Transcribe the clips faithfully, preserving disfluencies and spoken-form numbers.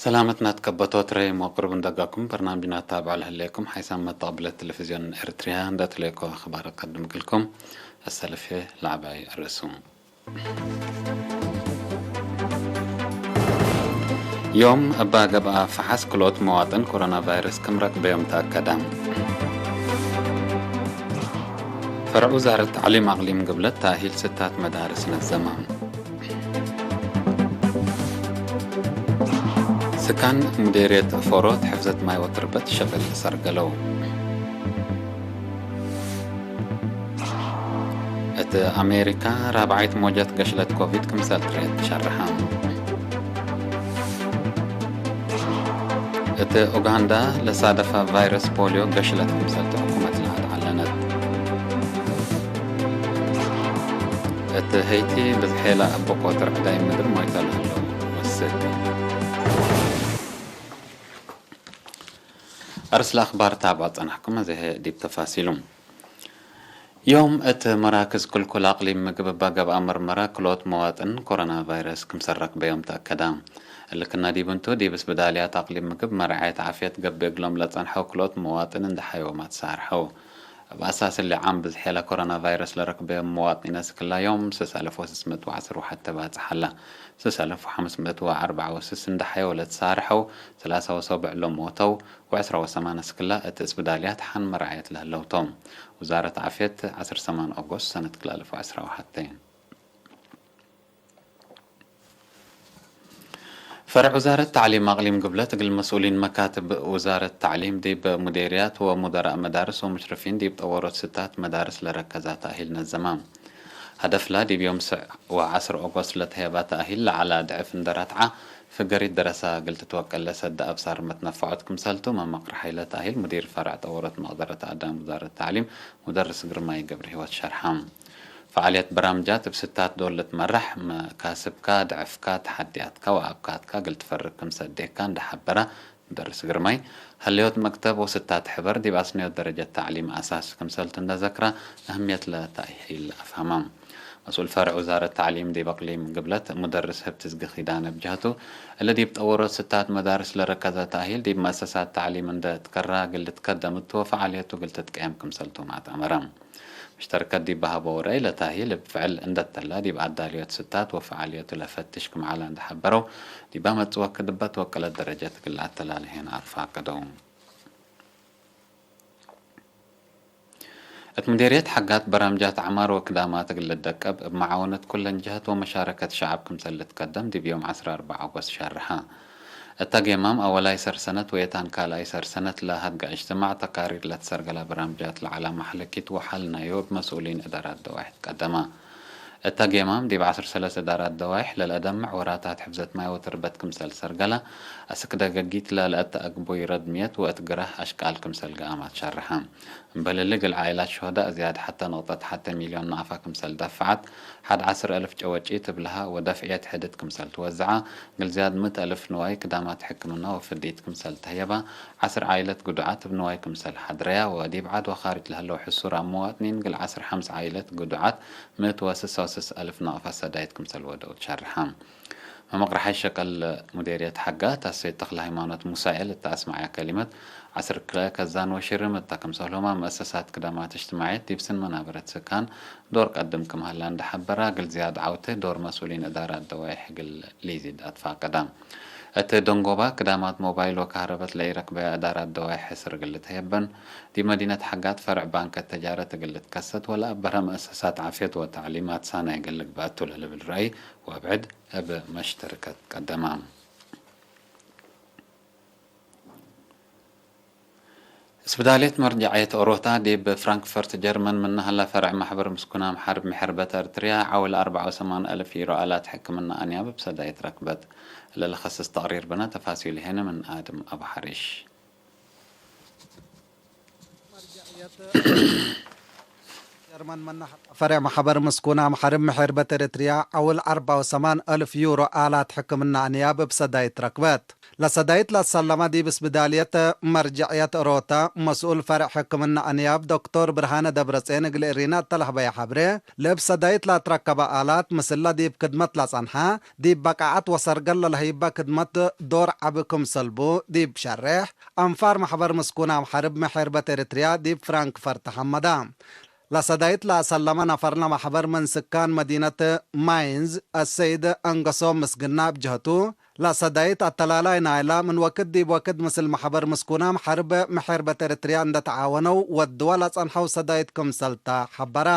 ሰላመት ናትከበቶ ትረይ ሞቅርብ እንደጋኩም በርናምጅና ታብዕ ለህሌኩም ሓይሳም መተቅብለት ቴሌቪዝዮን ኤርትርያ እንደ ትሌኮ አኽባር ቀድም እግልኩም። አሰልፌ ለዐባይ አርእሱ። ዮም እባ ገብአ ፈሐስ ክሎት መዋጥን ኮሮና ቫይረስ ክም ረቅበዮም ተአከደ። ፈርዕ ውዛረት ተዕሊም አቅሊም ግብለት ተእሂል ስታት መዳርስ ነዘመ። ስካን ምዴርየት ፎሮት ሕፍዘት ማይ ወትርበት ሸቅል ሰርገለው። እት አሜሪካ ራብዓይት ሞጀት ገሽለት ኮቪድ ክምሰል ትረኤት ሸርሐ። እት ኡጋንዳ ለሳደፈ ቫይረስ ፖሊዮ ገሽለት ክምሰልቲ ሕኩመት ለአትዐለነት። እት ሄይቲ ብዝሔ ለአበቆ ትርዕዳይ ምድር ሞይተ ለህለው ወስክ። አርስ ለአኽባር ታብዖ ጸናሕኩም፣ አዜ ዲብ ተፋሲሉ። ዮም እት መራክዝ ክልኩል አቅሊም ምግብ እበ ገብአ መርመራ ክልኦት መዋጥን ኮሮና ቫይረስ ክምሰል ረክበዮም ተአከደ። እሊ ክና ዲብ እንቱ፣ ዲብ እስብዳልያት አቅሊም ምግብ መርዓየት ዓፍየት ገብእ እግሎም ለጸንሐው ክልኦት መዋጥን እንደ ሐዮማት ሳርሐው። እብ አሳስ እሊ ዓም ብዝሔ ለኮሮና ቫይረስ ለረክበዮም መዋጥኒን አስክላ ዮም ስስ አልፍ ወስስ ምእት ወዐስር ወሐቴ ባጽሕ ሀላ። ስስ አልፍ ወሐምስ ምእት ወአርበዕ ወስስ እንደ ሐየው ለትሳርሐው፣ ሰላሳ ወሰብዕ ለሞተው፣ ወዕስራ ወሰማን አስክላ እት እስብዳልያት ሐን መርዓየት ለህለው ቶም። ውዛረት ዓፍየት፣ ዐስር ሰማን ኦጎስት ሰነት ክልኤ አልፍ ወዐስራ ወሐቴ። ፈርዕ ውዛረት ተዕሊም አቅሊም ግብለት እግል መስኡሊን መካትብ ውዛረት ተዕሊም ዲብ ሙዴርያት ወሙደራእ መዳርስ ወሙሽረፊን ዲብ ጠወሮት ስታት መዳርስ ለረከዛ ተእሂል ነዘማ። ሀደፍላ ዲብ ዮም ስዕ ወዐስር ኦጎስት ለተሄባ ተእሂል ለዐላ ድዕፍ እንደ ረትዓ፣ ፍገሪት ደረሳ እግል ትትወቀል ለሰደ አብሳር መትነፈዖት ክምሰልቱ መመቅርሐይ ለተእሂል ሙዲር ፈርዕ ጠወሮት መቅደረት አዳም ውዛረት ተዕሊም ሙደርስ ግርማይ ገብረህይወት ሸርሐ። ፈዓልየት በራምጃት እብ ስታት ዶል ልትመራሕ፣ መካስብካ፣ ድዕፍካ፣ ተሐድያትካ ወአብካትካ እግል ትፈርግ ክም ሰዴካ እንደ ሐበረ፣ ሙደርስ ግርማይ፣ ሀለዮት መክተብ ወስታት ሕበር ዲብ አስንዮት ደረጀት ተዕሊም አሳስ ክምሰልቱ እንደ ዘክረ፣ አህምየት ለተእሂል አፍሀመ። መስኡል ፈርዕ ውዛረት ተዕሊም ዲብ አቅሊም ግብለት፣ ሙደርስ ህብትዝጊ ኪዳነ እብ ጀህቱ፣ እሊ ዲብ ጠወሮት ስታት መዳርስ ለረከዘ ተእሂል ዲብ መአሰሳት ተዕሊም እንደ ትከራ እግል ልትከደም እቱ ወፈዓልየቱ እግል ትትቀየም ክምሰልቱም አትአመረ። መሽተርከት ዲብ በሀበው ረአይ ለተእሂል እብ ፍዕል እንደ ተላ ዲብ አዳልዮት ስታት ወፈዓልየቱ ለፈትሽ ክም ዐለ እንደ ሐበረው፣ ዲብ አመጽ ወክድ እበ ትወቀለት ደረጀት እግል ለአተላልሄን አፋቀደው። እት ሙዴርየት ሐጋት በራምጃት አዕማር ወክዳማት እግል ልደቀብ እብ መዓወነት ኩለን ጀህት ወመሻረከት ሸዐብ ክምሰል ልትቀደም ዲብ ዮም ዐስር አርበዕ ኦጎስት ሸርሐ። እተ ጌማም አወላይ ሰርሰነት ወየታን ካልኣይ ሰርሰነት ለሀድገ እጅትማዕ ተቃሪር ለትሰርገላ በራምጃት ለዐላ መሐለኪት ወሐል ናዩ እብ መስኡሊን እዳራት ደዋይ ትቀደመ። እተ ጌማም ዲብ ዐስር ሰለስ እዳራት ደዋይሕ ለልአደምዕ ወራታት ሕፍዘት ማይ ወትርበት ክምሰል ሰርገለ፣ አስክ ደገጊት ለልአተአግቡይ ረድምየት ወእት ግራህ አሽቃል ክምሰል ገአማት ሸርሐ። እምበል እሊ፣ እግል ዓኢላት ሹሀዳእ ዝያድ ሐተ ንቅጠት ሐቴ ሚልዮን ናቅፋ ክምሰል ደፈዐት፣ ሐድ ዐስር አልፍ ጨወጪት እብልሃ ወደፍዕየት ሕድድ ክምሰል ትወዘዐ፣ እግል ዝያድ ምእት አልፍ ንዋይ ክዳማት ሕክምና ወፍዲት ክምሰል ተህየባ፣ ዐስር ዓኢለት ግዱዓት እብ ንዋይ ክምሰል ሐድረያ፣ ወዲብ ዐድ ወካርጅ ለህለው ሕሱራም መዋጥኒን እግል ዐስር ሐምስ ዓኢለት ግዱዓት ምእት ወስሳ ወስስ አልፍ ናቅፋ ሰዳይት ክምሰል ወደው ትሸርሐ። መመቅረሓይ ሸቀል ሙዴርየት ሐጋት አሰይድ ተክለሃይማኖት ሙሳኤል እተ አስመዐያ ከሊመት፣ ዐስር ክልኤ ከዛን ወሽርም እተ ክምሰልሁመ መአሰሳት ክዳማት እጅትማዕየት ዲብ ስን መናበረት ስካን ዶር ቀድም ክም ሀላ እንደ ሐበራ፣ እግል ዝያድ ዐውቴ ዶር መስኡሊን እዳራት ደዋይሕ እግል ሊዚድ አትፋቀዳ። እት ደንጎባ፣ ክዳማት ሞባይል ወካህረበት ለኢረክበያ እዳራት ደዋይ ሕስር እግል ልትሀየበን፣ ዲብ መዲነት ሐጋት ፈርዕ ባንክ ተጃረት እግል ልትከሰት ወለአበረ መአሰሳት ዓፍየት ወተዕሊማት ሳናይ እግል ልግበአቱ ለልብል ረአይ ወአብዕድ እብ መሽተርከት ቀደማ። እስብዳልየት መርጀዕየት ኦሮታ ዲብ ፍራንክፈርት ጀርመን ምነ ሀላ ፈርዕ ማሕበር ምስኩናም ሐርብ ምሕርበት ኤርትርያ ዐውል አርበዕ ወሰማን አልፍ ዩሮ አላት ሕክምና አንያብ እብ ሰዳይት ረክበት። ለልከስስ ተቅሪር ብነ ተፋሲሉ ሄነ ምን አድም አቡ ሐሪሽ። ጀርመን መናሐ ፈሬዕ መሐበር ምስኩናም ሐርብ ምሒርበት ኤረትርያ ዐውል አርባ ወሰማን አልፍ ዩሮ አላት ሕክምና አንያብ እብ ሰዳይት ረክበት። ለሰዳይት ለአሰለመ ዲብ እስብዳልየት መርጀዕየት ኦሮታ መስኡል ፈሬዕ ሕክምና አንያብ ዶክቶር ብርሃነ ደብረጼን እግል እሪና እተ ለህበየ ሐብሬ፣ ለእብ ሰዳይት ለአትረከበ አላት ምስለ ዲብ ክድመት ለጸንሐ ዲብ በቃዐት ወሰርገል ለለህይበ ክድመት ዶር ዐቢ ክምሰል ቡ ዲብ ሸሬሕ፣ አንፋር መሕበር ምስኩናም ሐርብ ምሒርበት ኤረትርያ ዲብ ፍራንክፈርት ሐመዳ። ለሰዳይት ለአሰለመ ነፈርለ መሕበር ምን ስካን መዲነት ማይንዝ አሰይድ አንገሶም ምስግና እብ ጀህቱ፣ ለሰዳይት አተላላይ ናይላ ምን ወክድ ዲብ ወክድ ምስል መሕበር ምስኩናም ሐርብ ምሒርበት ኤረትርያ እንደ ተዓወነው ወድወ ለጸንሐው ሰዳይት ክምሰልተ ሐበረ።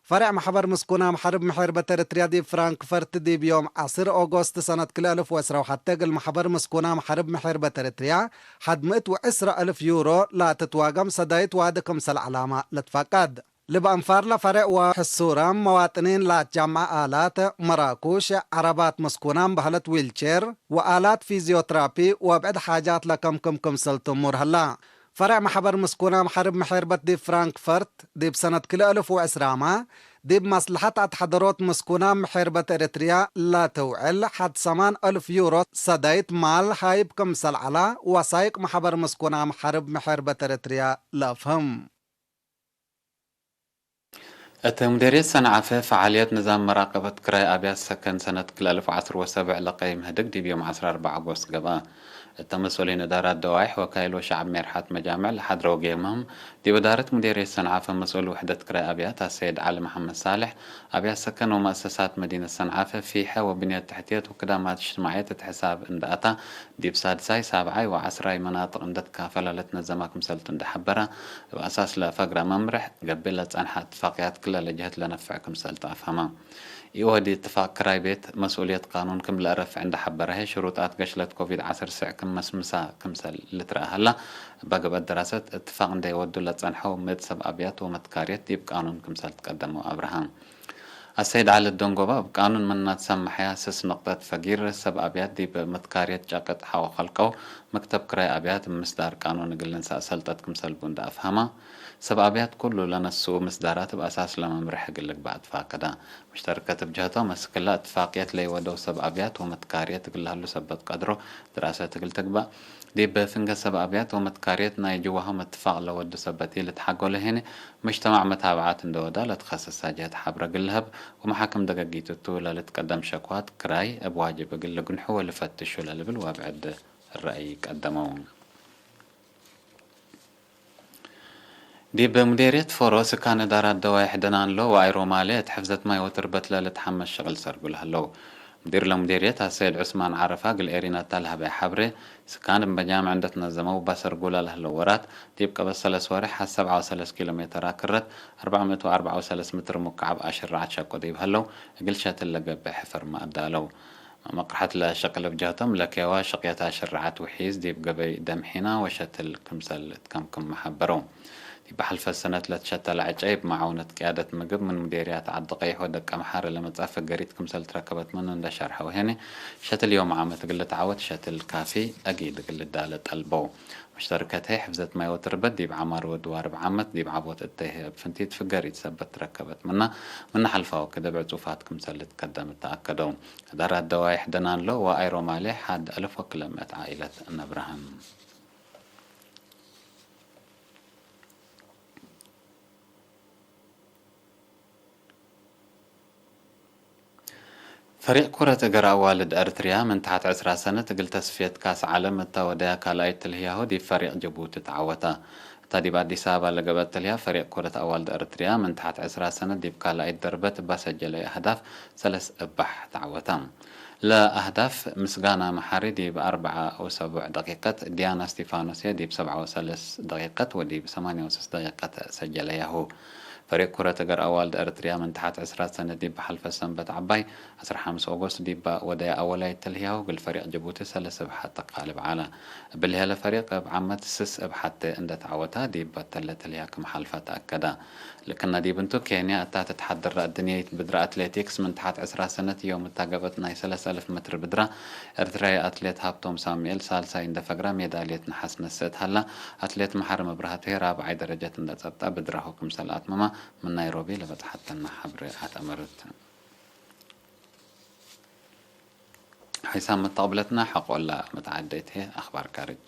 ፈሬዕ መሕበር ምስኩናም ሐርብ ምሒርበት ኤረትርያ ዲብ ፍራንክፈርት ዲብ ዮም ዐስር ኦጎስት ሰነት ክልኤ አልፍ ወዕስራ ወሐቴ እግል መሕበር ምስኩናም ሐርብ ምሒርበት ኤረትርያ ሐድ ምእት ወዕስራ አልፍ ዩሮ ለትትዋገም ሰዳይት ዋዲ ክምሰል ዐላመ ልትፈቀድ። ልብ አንፋርለ ፈሬዕ ወሕሱራም መዋጥኒን ለአትጃምዐ አላት፣ መራኩሽ፣ ዐረባት ምስኩናም በህለት ዊልቼር ወአላት ፊዚዮትራፒ ወብዕድ ሓጃት ለከምክም ክምሰል ትሙር ህላ። ፈሬዕ መሕበር ምስኩናም ሐርብ ምሒርበት ዲብ ፍራንክፈርት፣ ዲብ ሰነት ክልኤ አልፍ ወዕስራመ፣ ዲብ መስለሐት አትሐደሮት ምስኩናም ምሒርበት ኤረትርያ ለትውዕል ሐድ ሰማን አልፍ ዩሮ ሰዳይት ማል ሃይብ ክምሰል ዐላ፣ ወሳይቅ መሕበር ምስኩናም ሐርብ ምሒርበት ኤረትርያ ለአፍህም። እት ሙዴርየት ሰንዓፈ፣ ፈዓልየት ንዛም መራቀበት ክራይ አብያት ሰከን ሰነት ክልኤ አልፍ ወዐስር ወሰብዕ ለቀይም ህድግ ዲብ ዮም ዐስር አርበዕ ኦጎስት ገብአ። እተ መስኡሊን እዳራት ደዋይሕ ወካይል ወሸዐብ ሜርሓት መጃምዕ ለሐድረው ጌምህም፣ ዲብ እዳረት ሙዴርየት ሰንዓፈ መስኡል ውሕደት ክራይ አብያት አሰይድ ዐሊ መሐመድ ሳልሕ፣ አብያት ሰከን ወመአሰሳት መዲነት ሰንዓፈ ፊሐ ወብንየት ተሕትየት ወክዳማት እጅትማዕየት እት ሕሳብ እንደ አታ፣ ዲብ ሳድሳይ፣ ሳብዓይ ወዐስራይ መናጥቅ እንደ ትካፈለ ለትነዘማ ክምሰልቱ እንደ ሐበረ፣ እብ አሳስ ለፈግረ መምርሕ ገብእ ለጸንሐ እትፋቅያት ክለ ለጀህት ለነፍዕ ክምሰል ተአፍሀመ። ኢወዲ እትፋቅ ክራይ ቤት መስኡልየት ቃኑን ክም ለአረፍዕ እንደ ሐበረ ህይ፣ ሽሩጣት ገሽለት ኮቪድ ዐስር ስዕ ክም መስምሳ ክምሰል ልትረአ ሀላ። እበ ገብአት ደራሰት እትፋቅ እንደ ኢወዱ ለጸንሐው ምእት ሰብ አብያት ወመትካርየት ዲብ ቃኑን ክምሰል ትቀደመው አብርሃም። አሰይድ ዐሊ ደንጎባ፣ እብ ቃኑን ምናት ሰመሐያ ስስ ንቅጠት ፈጊር፣ ሰብ አብያት ዲብ መትካርየት ጨቅጥ ሐቆ ከልቀው፣ መክተብ ክራይ አብያት እብ ምስዳር ቃኑን እግል ልንሰእ ሰልጠት ክምሰል ቡ እንደ አፍሀማ፣ ሰብ አብያት ኩሉ ለነስኡ ምስዳራት እብ አሳስ ለመምርሕ እግል ልግባእ ትፋቀዳ። ሙሽተረከት እብ ጀህቶም፣ አስክላ እትፋቅየት ለኢወደው ሰብ አብያት ወመትካርየት እግል ለህሉ ሰበት ቀድሮ ድራሰት እግል ትግባእ፣ ዲብ ፍንገ ሰብ አብያት ወመትካርየት ናይ ጅዋሆም እትፋቅ ለወዱ ሰበት ኢልትሓጎለ ህኔ፣ ሙጅተማዕ መታብዓት እንደ ወዳ ለትከሰሳ ጀህት ሐብረ እግል ለሀብ ወመሓክም ደገጊቱ ቱ ለልትቀደም ሸክዋት ክራይ እብ ዋጅብ እግል ልግንሑ ወልፈትሹ ለልብል ወብዕድ ረአይ ቀደመው። ዲብ ሙዴርየት ፎሮ ስካን እዳራት ደዋይሕ ደናንሎ ወአይሮማሌ እት ሕፍዘት ማይ ወትርበት ለልትሐመስ ሸቅል ሰርጉ ለህለው። ሙዲር ለሙዴርየት አሰይድ ዑስማን ዓረፋ እግል ኤሪናታ ለሀበየ ሐብሬ፣ ስካን እብ መጃምዕ እንደ ትነዘመው እበ ሰርጉ ለለህለው ወራት፣ ዲብ ቀበት ሰለስ ወሬሕ ሐድ ሰብዓ ወሰለስ ኪሎ ሜተር አክረት፣ አርበዕ ምእት ወአርበዕ ወሰለስ ምትር ሙካዕብ አሽራዐት ሸቁ ዲብ ህለው፣ እግል ሸትል ለገብእ ሕፈርመ አዳለው። መቅርሐት ለሸቅል እብ ጀህቶም ለኬዋ ሽቅየት አሽራዐት ውሒዝ ዲብ ገበይ ደምሒና ወሸትል ክምሰል እትከምክም መሐበረው። ዲብ ሐልፈ ሰነት ለትሸተለ ዕጨይ እብ መዓውነት ቅያደት ምግብ ምን ሙዴርያት ዐዲ ቀይሕ ወደቀምሐር ለመጽአ ፍገሪት ክምሰል ትረከበት ምኑ እንደ ሸርሐው ህኔ፣ ሸትል ዮም ዓመት እግል ልትዓወት ሸትል ካፊ አጊድ እግል ልዳለ ጠልበው። ሙሽተረከት ህይ ሕፍዘት ማይ ወትርበት ዲብ ዐማር ወድዋርብ ዓመት ዲብ ዐቦት እተይህ እብ ፍንቲት ፍገሪት ሰበት ትረከበት ምና፣ ምነ ሐልፋ ወክድ እብ ዕጹፋት ክምሰል ልትቀደም እተ አከደው። እዳራት ደዋይሕ ደናንሎ ወአይሮማሌ ሐድ አልፍ ወክለ ምእት ዓኢለት ነብረሀን። ፈሪቅ ኩረት እግር አዋልድ ኤርትርያ ምን ተሐት ዕስራ ሰነት እግል ተስፍየት ካስ ዐለም እተ ወደያ ካልኣይት ትልህያሁ ዲብ ፈሪቅ ጅቡቲ ተዐወተ። እታ ዲብ አዲስ አበባ ለገብአት ትልህያ ፈሪቅ ኩረት አዋልድ ኤርትርያ ምን ተሐት ዕስራ ሰነት ዲብ ካልኣይት ደርበት እባ ሰጀለዩ አህዳፍ ሰለስ እባሕ ተዐወተ። ለአህዳፍ ምስጋና መሓሪ ዲብ አርበዓ ወሰቡዕ ደቂቀት፣ ዲያና እስቲፋኖስየ ዲብ ሰብዓ ወሰለስ ደቂቀት ወዲብ ሰማንያ ወሰስ ደቂቀት ሰጀለያሁ። ፈሪቅ ኩረት እግር አዋልድ ኤርትርያ ምን ተሐት ዕስራ ሰነት ዲብ ሐልፈ ሰንበት ዐባይ፣ ዐስር ሐምስ ኦጎስት ዲብ ወደየ አወላይት ትልህያሁ እግል ፈሪቅ ጅቡቲ ሰለስ እብሓት ተቃልብ ዐለ። እብሊ ሄለ ፈሪቅ እብ ዓመት ስስ እብሓት እንደ ተዐወታ ዲብ በተለ ትልህያ ክም ሐልፈ ተአከደ። ልክነ ዲብ እንቱ፣ ኬንያ እታ ትትሐደር አድንየይት ብድረ አትሌቲክስ ምን ተሐት ዕስራ ሰነት ዮም እታ ገብአት ናይ ሰለስ አልፍ ምትር ብድራ፣ ኤርትራዊ አትሌት ሀብቶም ሳሙኤል ሳልሳይ እንደ ፈግራ ሜዳልየት ነሐስ ነስአት ሀላ፣ አትሌት መሐሪ መብርሃቱ ህይ ራብዓይ ደረጀት እንደ ጸብጣ ብድራሁ ክምሰል አትመማ፣ ምን ናይሮቢ ለበጽሐተና ሐብሬ አትአመርት። ሐይሳም መተቅብለትና ሐቆላ መተዓደይት ህዬ አኽባር ካርጅ።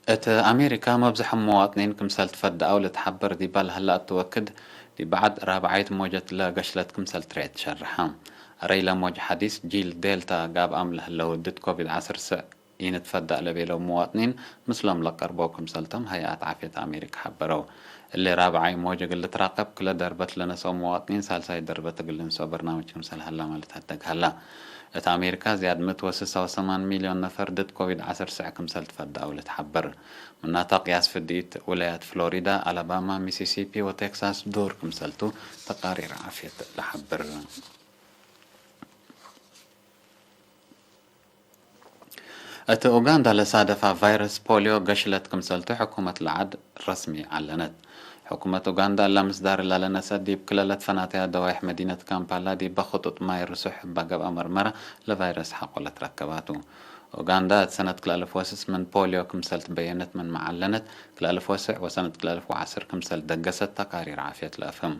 እት አሜሪካ መብዝሐም መዋጥኒን ክምሰል ትፈደአው ልትሐበር ዲባ ለህለ እቱ ወክድ፣ ዲብ ዐድ ራብዓይት ሞጀት ለገሽለት ክምሰል ትረኤት ትሸርሐ። አረይ ለሞጅ ሐዲስ ጂል ዴልታ ጋብአም ለህለው ድድ ኮቪድ ዐስር ስዕ ኢንትፈዳእ ለቤለው መዋጥኒን ምስሎም ለቀርበው ክምሰልቶም ሀይአት ዓፍየት አሜሪክ ሐበረው። እሊ ራብዓይ ሞጅ እግል ልትራቀብ ክለ ደርበት ለነስአው መዋጥኒን ሳልሳይ ደርበት እግል ልንስኦ በርናምጅ ክምሰል ሀላመ ልትሀደግ ሀላ። እት አሜሪካ ዝያድ ምእት ወስሳ ወሰማን ሚልዮን ነፈር ድድ ኮቪድ ዐስር ስዕ ክምሰል ትፈዳአው ልትሐበር። ምናተ ቅያስ ፍድኢት ውላያት ፍሎሪዳ፣ አላባማ፣ ሚሲሲፒ ወቴክሳስ ዶር ክምሰልቱ ተቃሪር ዓፍየት ለሐብር። እት ኡጋንዳ ለሳደፋ ቫይረስ ፖሊዮ ገሽለት ክምሰልቱ ሕኩመት ለዐድ ረስሚ ዐለነት። ሕኩመት ኡጋንዳ እላ ምስዳር እላ ለነሰት ዲብ ክለ ለትፈናተያ ደዋይሕ መዲነት ካምፓላ ዲበ ክጡጥ ማይ ርሱሕ እባ ገብአ መርመራ ለቫይረስ ሐቆ ለትረከባቱ። ኡጋንዳ እት ሰነት ክልአልፍ ወስስ ምን ፖሊዮ ክምሰል ትበየነት ምንመ ዐለነት፣ ክልአልፍ ወስዕ ወሰነት ክልአልፍ ወዐስር ክምሰል ደገሰት ተቃሪር ዓፍየት ለአፍህም።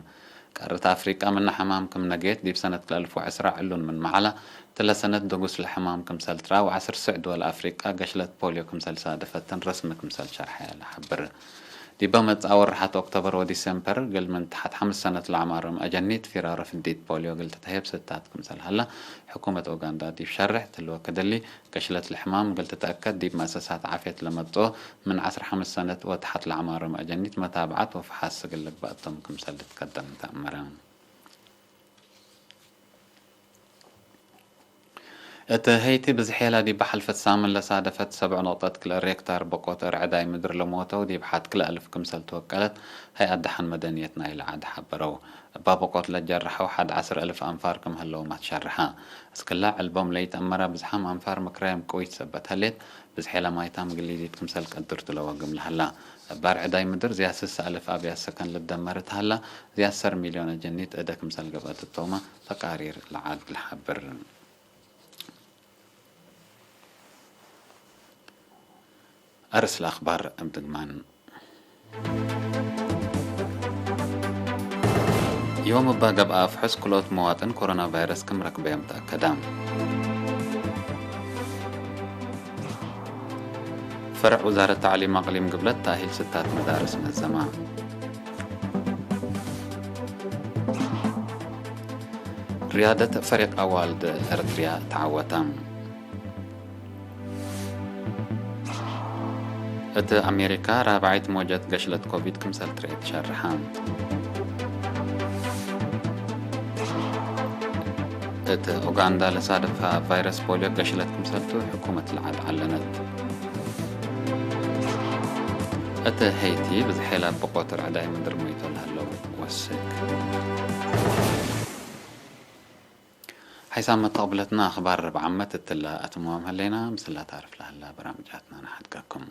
ቃርት አፍሪቃ ምነ ሕማም ክም ነጌት ዲብ ሰነት ክልአልፍ ወዕስራ ዕሉን ምንመ ዐላ፣ እትለ ሰነት ደጉስ ለሕማም ክምሰል ትረአ ወዐስር ስዕ ድወል አፍሪቃ ገሽለት ፖሊዮ ክምሰል ሳደፈትን ረስሚ ክምሰል ሸርሐ ለሐብር። ዲበ መጽአ ወርሓት ኦክቶበር ወዲሴምበር እግል ምን ተሐት ሐምስ ሰነት ለአማርም አጀኒት ፊራረ ፍዲት ፖሊዮ እግል ትትሀየብ ስታት ክምሰል ሀላ ሕኩመት ኡጋንዳ ዲብ ሸርሕ ትልወ ክድሊ፣ ገሽለት ለሕማም እግል ትትአከድ ዲብ መአሰሳት ዓፍየት ለመጽኦ ምን ዐስር ሐምስ ሰነት ወተሐት ለአማርም አጀኒት መታብዐት ወፈሓስ እግል ልግበእ እቶም ክምሰል ልትቀደም ተአመረ። እት ሄይቲ ብዝሔላ ዲብ ሐልፈት ሳምን ለሳደፈት ሰብዕ ነቅጠት ክልኤ ሬክታር በቆት ርዕዳይ ምድር ለሞተው ዲብ ሐድ ክልኤ አልፍ ክምሰል ትወቀለት ሀይአት ደሐን መደንየት ናይለ ዐድ ሐበረው። እባ በቆት ለጀረሐው ሐድ ዐስር አልፍ አንፋር ክም ህለውመ ትሸርሐ። እስክላ ዕልቦም ለኢተአመረ ብዝሓም አንፋር ምክራዮም ቅዊት ሰበት ህሌት፣ ብዝሔላ ማይታም ግሊዲት ክምሰል ቀድርቱ ለወግም ለሀላ። እባ ርዕዳይ ምድር ዝያድ ስስ አልፍ አብያት ሰከን ልደመር እት ሀላ፣ ዝያድ ሰር ሚልዮን አጀኒት እደ ክምሰል ገብአት እቶመ ተቃሪር ለዐድ ለሐብር። አርእስ ለአክባር እብ ድግማን። ዮም እባ ገብአ አፍሑስ ክልኦት መዋጥን ኮሮና ቫይረስ ክም ረክበዮም ተአከደ። ፈርዕ ውዛረት ተዕሊም አቅሊም ግብለት ተእሂል ስታት መዳርስ ነዘመ። ርያደት ፈሪቅ አዋልድ ኤረትርያ ተዐወተ። እት አሜሪካ ራብዓይት ሞጀት ገሽለት ኮቪድ ክምሰል ትረኤት ሸርሐ። እት ኡጋንዳ ለሳደፈ ቫይረስ ፖሊዮ ገሽለት ክምሰልቱ ሕኩመት ለዐድ ዐለነት። እት ሄይቲ ብዝሔላ ብቆት ርዕዳይ ምድር ሞይቶ ለሀለው ወስክ። ሐይሳም መተቅብለትና አኽባር ርብዕ ዓመት እትለ አትምዋም ሀሌና፣ ምስላ ታርፍ ለሀላ በራምጃትና ነሐድገኩም።